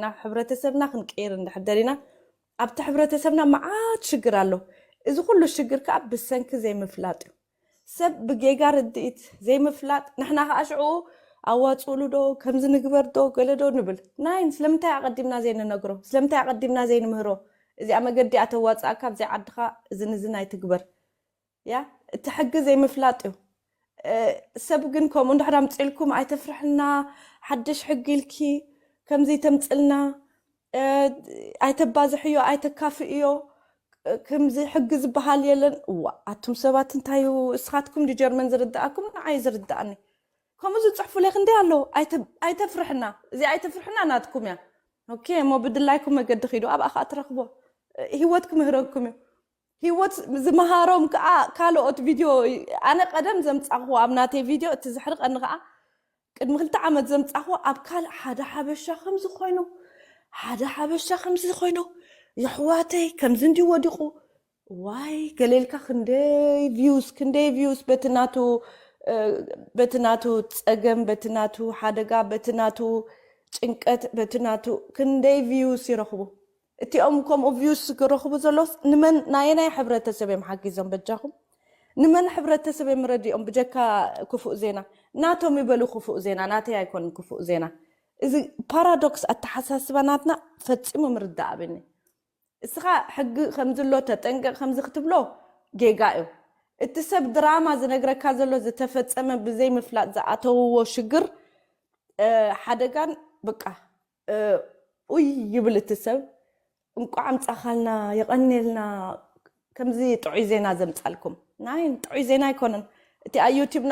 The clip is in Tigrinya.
ናብ ሕብረተሰብና ክንቀይር እንድሕር ደሊና፣ ኣብቲ ሕብረተሰብና መዓት ሽግር ኣሎ። እዚ ኩሉ ሽግር ከዓ ብሰንኪ ዘይምፍላጥ እዩ። ሰብ ብጌጋ ርድኢት ዘይምፍላጥ፣ ንሕና ከዓ ሽዑ ኣዋፅእሉ ዶ፣ ከምዚ ንግበር ዶ፣ ገለ ዶ ንብል። ናይ ስለምንታይ ኣቐዲምና ዘይንነግሮ? ስለምንታይ ኣቐዲምና ዘይንምህሮ? እዚኣ መገዲ እያ ተዋፅኣካ፣ ኣብዚኣ ዓድኻ እዝን እዝን ኣይትግበር። ያ፣ እቲ ሕጊ ዘይምፍላጥ እዩ። ሰብ ግን ከምኡ እንድሕር ኣምፅልኩም ኣይተፍርሕና፣ ሓድሽ ሕጊ ኢልኪ ከምዚ ተምፅልና፣ ኣይተባዝሕዮ፣ ኣይተካፍእዮ፣ ከምዚ ሕጊ ዝበሃል የለን። እዋ ኣቱም ሰባት እንታይ እዩ፣ እስኻትኩም ድዩ ጀርመን ዝርድኣኩም? ንዓይ ዝርድኣኒ ከምኡ ዝፅሕፉለይ ክንደይ ኣለዉ። ኣይተፍርሕና፣ እዚ ኣይተፍርሕና ናትኩም እያ። ኦኬ፣ እሞ ብድላይኩም መገዲ ኪዱ፣ ኣብኣ ከዓ ትረኽቦ። ህይወት ክምህረኩም እዩ። ህይወት ዝመሃሮም ከዓ ካልኦት ቪድዮ፣ ኣነ ቀደም ዘምፃኹ ኣብ ናተይ ቪድዮ፣ እቲ ዘሕርቀኒ ከዓ ቅድሚ ክልተ ዓመት ዘምፃኹ ኣብ ካልእ ሓደ ሓበሻ ከምዚ ኮይኑ፣ ሓደ ሓበሻ ከምዚ ኮይኑ፣ የሕዋተይ ከምዚ እንዲ ወዲቑ፣ ዋይ ገሌልካ ክንደይ ቪውስ፣ ክንደይ ቪውስ በቲ ናቱ በቲ ናቱ ፀገም፣ በቲ ናቱ ሓደጋ፣ በቲ ናቱ ጭንቀት፣ በቲ ናቱ ክንደይ ቪውስ ይረኽቡ። እቲኦም ከምኡ ቪውስ ክረኽቡ ዘለውስ ንመን፣ ናየናይ ሕብረተሰብ እዮም ሓጊዞም በጃኹም? ንመን ሕብረተሰብ እዮም ረዲኦም ብጀካ ክፉእ ዜና? ናቶም ይበሉ ክፉእ ዜና፣ ናተይ ኣይኮንን ክፉእ ዜና። እዚ ፓራዶክስ ኣተሓሳስባ ናትና ፈጺሙ ምርዳእ ኣብኒ። እስኻ ሕጊ ከምዚ ኣሎ ተጠንቀቕ ከምዚ ክትብሎ ጌጋ እዩ። እቲ ሰብ ድራማ ዝነግረካ ዘሎ ዝተፈጸመ ብዘይ ምፍላጥ ዝኣተውዎ ሽግር ሓደጋን በቃ ኡይ ይብል እቲ ሰብ። እንቋዕ ኣምጻኻልና፣ የቐንየልና፣ ከምዚ ጥዑይ ዜና ዘምጻልኩም። ናይ ጥዑይ ዜና ኣይኮነን እቲ ኣብ ዩቲብ